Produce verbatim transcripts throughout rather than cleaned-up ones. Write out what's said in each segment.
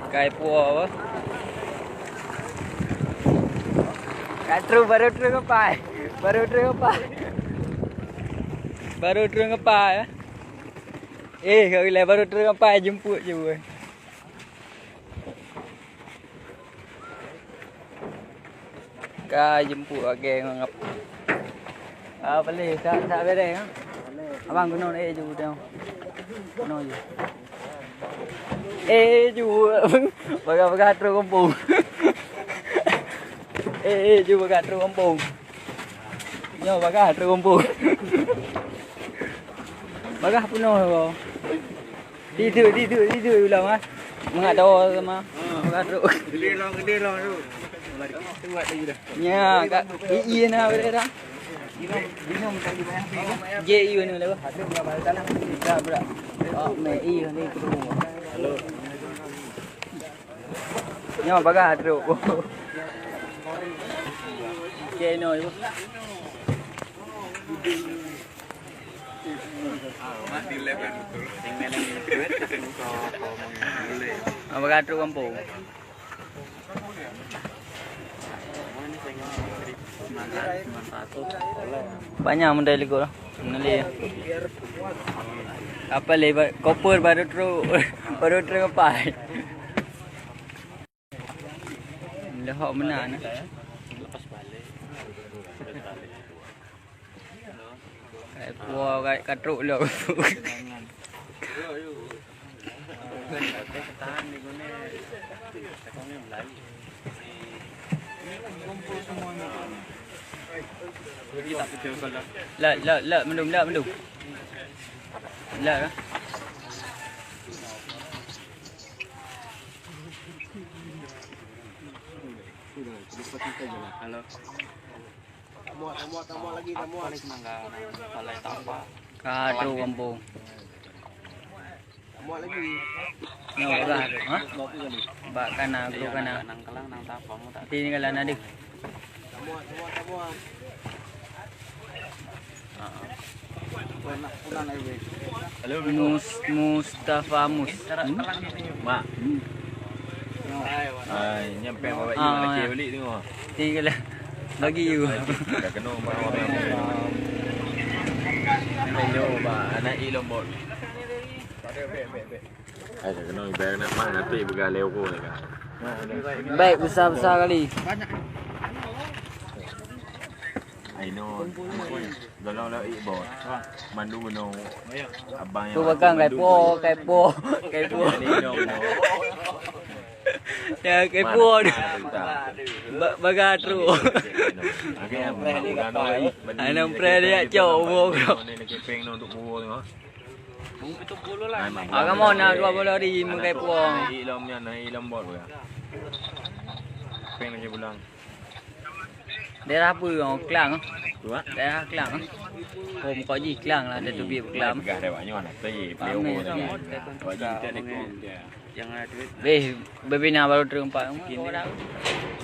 Kai puo apa? Ka trok, baru trok ngepai. Baru trok ngepai. Baru trok ngepai, eh. Eh, kau bilang baru trok ngepai, jemput je, boy. Ka jemput lagèe ngon ap-, ah, boleh, tak, tak beres, ha? Abang keunoe, eh, ju tengok. Keunoe ju. Eh, ju. Bagah-bagah trok gampông. Eh, eh, ju bagah trok gampông. Nyoe bagah trok gampông. Bagah peunoh ko. Tidur, tidur, tidur ulang, ah. Mangat dawa sama. Mangat trok. Gede long, gede long tu. Kuat lagi dah. Nya, kak, i, i na boleh dah. Minum, minum tadi banyak api kan? Je, i ni lah. Ada berapa tanah? Dah berat. Oh, me i ni tu. Halo. Nyoe bagah trok. Okey, no. Ah, bagah trok gampông. Banyak mudai likot lah. Menulis. Apa le, ba-, koper baru trok, baru trok ngepai. Lehok meunan. Lepas balik. Kai puo, kai ka trok lom. Lak, lak, lak, mandum, lak, mandum. Lak, ah. Halo. Tamuat, tamuat, tamuat lagi, tamuat. Apa lagi semangga? Palai tapa. Ka trok gampông. Tamuat lagi. Nyoe udah, ha? Bak kana, guru kana. Nang kelang, nang tapa, mau tak? Di ni kalau ada. Tamuat, tamuat, tamuat. Mus-, Mustafa Mus. Hmm? Mak. Ai, nyampe bawa i, ah, nak cek balik tengok. Tinggal lah. Bagi you. Dah kena mak orang. Ayo, ba, anak i lombok. Ai, dah kena ibai anak mak, nanti pegang leo ko ni kan. Baik, besar-besar kali. Ai, no. Golong lawét bos. Mandum gunong. Abang tu yang bakang kai puo, kai puo, kai puo. Ni dong, no. Ya, kai puo. Mana, mana cerita? Ba-, bagah trok. Okey, abang, abang, no, i, bani. Anang pre dia cok, umur kau. Ni nak kepeng, no, untuk puo, no. Ai, mak, agak mau nak dua puluh hari, i, mengkai puo. I, lom nyan, i, lom bot, ya. Kepeng lagi pulang. Daerah apa orang Klang? Tu, ah? Daerah Klang. Oh, muka ji Klang lah, ada tu bi Klang. Peugah dah awak nyoe, nah, tu ye, beliau pun tadi. Awak ji tak ada tu. Beh, bebina baru terempat.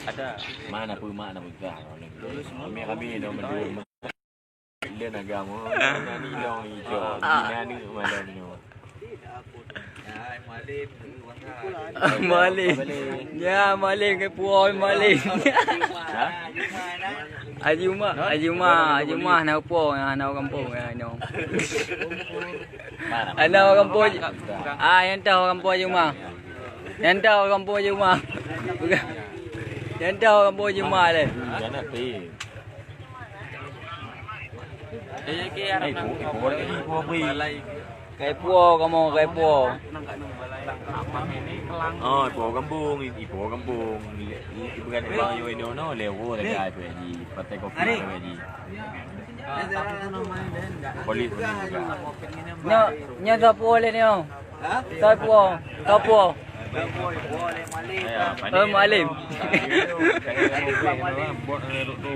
Ada. Mana pun mak nak peugah. Kami, kami dah berdua. Bila nak gamu, nak ni dong ni, cok. Bila ni malam ni. Malim. Ya, Malim ke puo Malim. Ha? Haji Umar, Haji Umar, Haji Umar na puo, na orang kampung, ya, no. Mana? Ada orang kampung. Ah, yang tahu orang kampung Haji Umar. Yang tahu orang kampung Haji Umar. Bukan. Yang tahu orang kampung Haji Umar deh. Hmm, dia nak pergi. Eh, ibu, ibu, ibu, ibu. Kai puo kamoe, kai puo. Oh, ipo gampông, ipo gampông. Ibu kan bang yo inoe no, lewo dah kai tu ji. Patai kopi tu ji. Polis pun juga. Nyo, nyo sapo le nyo? Sapo, sapo. Eh, Malim. Buat anak tu.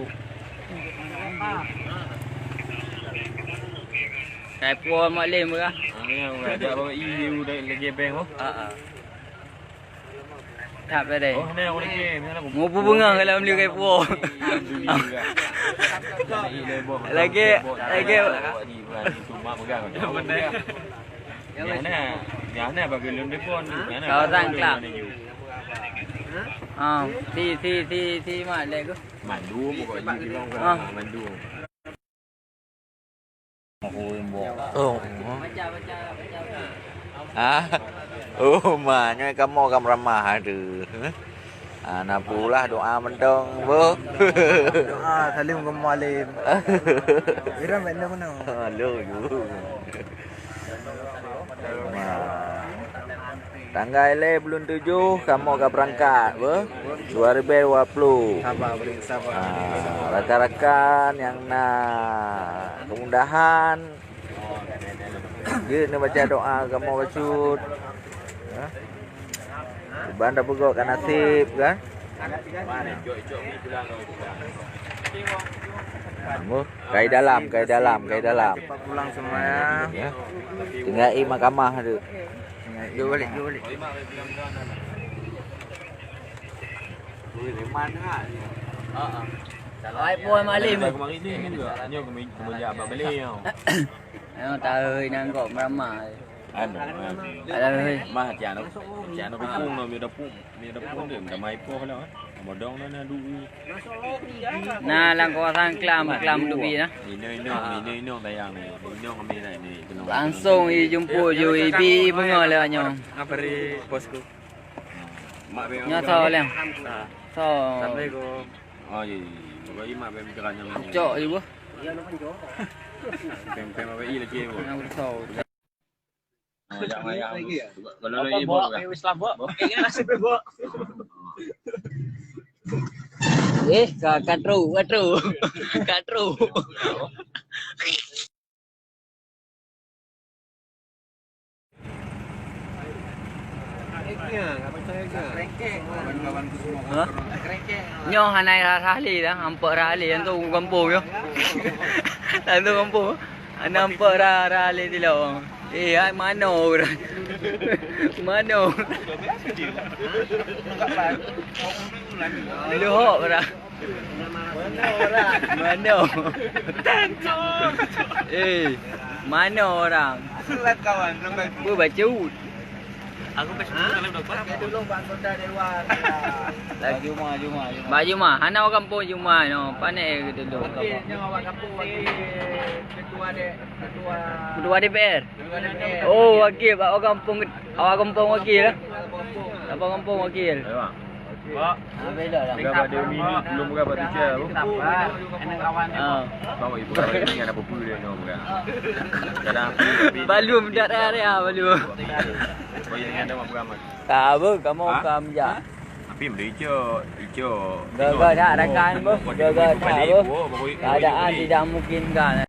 Kai puo Malim kah? Ah, ya, udah ada bawa i, udah lagi beng, oh. Ah, ah. Tak ada. Oh, ni orang lagi, ni aku. Mau beungoh kalau beli kai puo. Alhamdulillah. Lagi, lagi. Itu mak pegang. Yang mana? Yang mana bagi lun depan? Kau orang Klang. Ah, si, si, si, si Mat lé ku. Mandum pokok jih bilang ke. Ah. Mandum. Oh. Ah. Oh, ma, nyoe kamoe ka meuramah tu. Ah, na pula doa mantong, Bu. Doa salim ke mualim. Ira mek nang. Halo, yu. Nah, tanggai lhèe buleuen tujoh kamoe ka beurangkat, beuh, dua ribèe dua ploh. Sabar, beuh, sabar. Ah, rakan-rakan nyang na kemudahan, jeuet neubaca doa kamoe bacut. Ya. Ban tapeugöt ka naseb kan. Ambo, kai dalam, kai dalam, kai dalam. Cepat pulang semua ya. Ya. Tinggai mahkamah tu. Jom balik, jom balik. Ai puan malim. Kemarin ni juga. Nyoe kami kemudian abang beli nyoe. Ayo tahu inang kok meramah. Anu, anu. Alah, hei. Mah, cik anu, cik anu rupung no, mi rupung, mi rupung dia, minta mai poh lah. Bodong na, na duit. Nah, lam kawasan Klam, Klam Dubi nah. Ino, ino, ino, ino tayang ni. Ino kami nak ni. Langsung dijemput ju ibi bunga lewat nyoe. Apa di posku? Mak be. Nyoe tho lem. Tho. Assalamualaikum. Oh, iya, iya. Pokok imak be bicara nyoe. Cok je bu. Pem, pem apa i lagi bu. Nyoe tho. Oh, jangan, jangan. Kalau lagi, Bu, kan? Wis lah, Bu. Ini nasib, Bu. Eh, ka, ka tru, ka tru. Ka tru. Hah? Nyoe hana rasa ahli dah, nampak rasa ahli, yang tu kampung nyoe. Yang tu kampung. Hana nampak rasa ahli di lawa. Eh, ai mano orang? Mano? Leuhok orang. Mano? Eh, mano orang? Selat kawan, sampai. Apa bacut? Aku kasih tolong dapat. Tolong Pak Anggota Dewan. Lagi Juma, Juma, Juma. Bak Juma, hana orang kampung Juma no. Panek ke dulu. Nyoe awak kampung bagi ketua dek. Ketua D P R. Oh, wakil, bak awak kampung, awak kampung wakil lah. Awak kampung wakil. Ayo, Mak. Berapa dia minit belum berapa tu, Cel? Ah. Bawa ibu kau ni ada apa dia no, bukan? Kadang balum dah ada, balum. Kau yang ada mak beramal. Tak apa, kamu kam je. Tapi beli icok, icok. Gagal tak rakan, bos? Gagal tak, bos? Keadaan tidak memungkinkan.